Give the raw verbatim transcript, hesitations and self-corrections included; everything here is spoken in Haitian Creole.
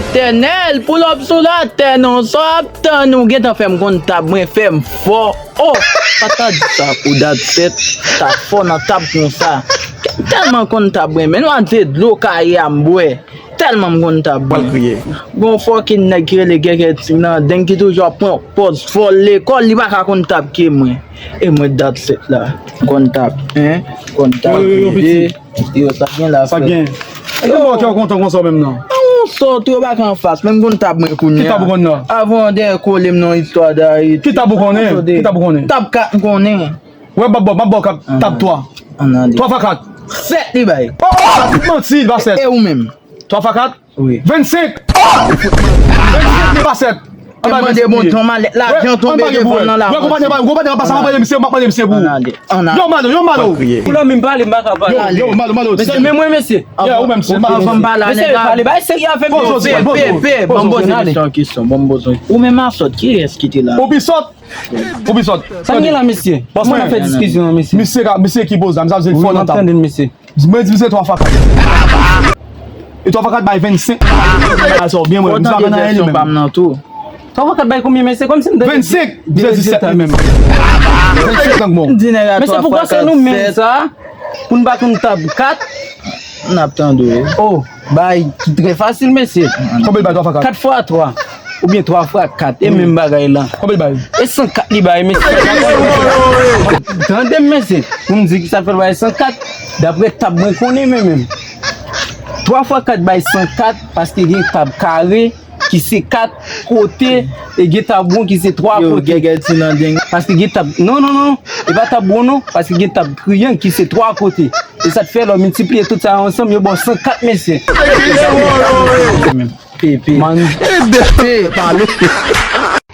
Etènèl, pull up sou latè non, sa w ap tann ou gentan fè m konn tab mwen, fè m fò. Oh, pa ta di sa pou dat sèt, ta fò nan tab konsa. M tèlman konn tab mwen, men nou a se dlo kaye a m bwè. Tèlman m konn tab mwen. Gon fucking nèg ki rele Gègèti nan deng ki toujou ap pran pòz fò lekòl, li pa ka konn tab ke mwen. E mwen dat sèt la. Konn tab, en? Konn tab. Yo, yo, yo, yo, piti. Yo, sa gen la, frè. Sa gen. E gen bò kè w kontan konsa w menm nan? An, yon sòt, yo bak anfas, menm konn tab mwen kounye a. Ki tab ou konn nan? Avan dèyè kole m nan istwa dayit. Ki tab ou konnen? Ki tab ou konnen? Tab kat m konnen. Wè, m ap ba w, m ap ba w kat, tab twa. Ann ale. Twa fwa kat. Sèt li bay. Oh, oh, tout manti, li pa sèt. E ou menm? Twa fwa kat? Wi. Vennsenk! Vennsenk, li pa sèt. Mwen mande Bondye yon malèt, lajan tonbe devan nan la. Wè, konpanye, konpanye, pa sa, m ap pale misye, m ap pale misye pou ou. Ann ale, ann ale. Yo, Malo, yo, Malo. Pou lòm, m pale, m pa ka pale. Yo, yo, Malo, Malo. Mesye, men mwen, mesye. Yo, ou menm, se pa avan m pale a nèg la. Mesye, pale, bay serye avè m, yo. Pè, pè, pè, ban m poze misye yon kesyon, ban m poze. Ou menm asòt, kiyès ki te la? Ou pi sòt. Ou pi sòt. Sa n gen la, mesye? Paske n ap fè diskisyon an, mesye. Misye ka, misye ki poze la, misye ap di l fò nan tab. Mwen di misye twa fwa kat. E twa fwa kat bay vennsenk. Sa w byen wè, misye pa nan anyen li menm. Twa fwa kat bay konbyen, mesye? Kòmsi m tande. Vennsenk, misye di sèt li menm. Vennsenk lang bon. Mesye, poukwa se nou menm sa? Pou n pa konn tab kat? N ap tande w. Oh, bay ki trè fasil, mesye. Konbyen l bay twa fwa kat? Kat fwa twa. Oubyen twa fwa kat. E menm bagay la. Konbyen l bay? E san kat li bay, mesye. Tande m, mesye. Pou m di ki sa fè l bay san kat. Daprè tab mwen konnen, men menm. Twa fwa kat bay san kat, paske gen tab kare ki se kat kote, e gen tab won ki se twa kote. Yo, Gègèti nan deng. Paske gen tab, non, non, non, e pa tab won, non, paske gen tab triyang ki se twa kote. E sa k fè lè w miltipliye tout sa yo ansanm, yo ba w san kat, mesye. Pepe. Man. Pepe. Pale.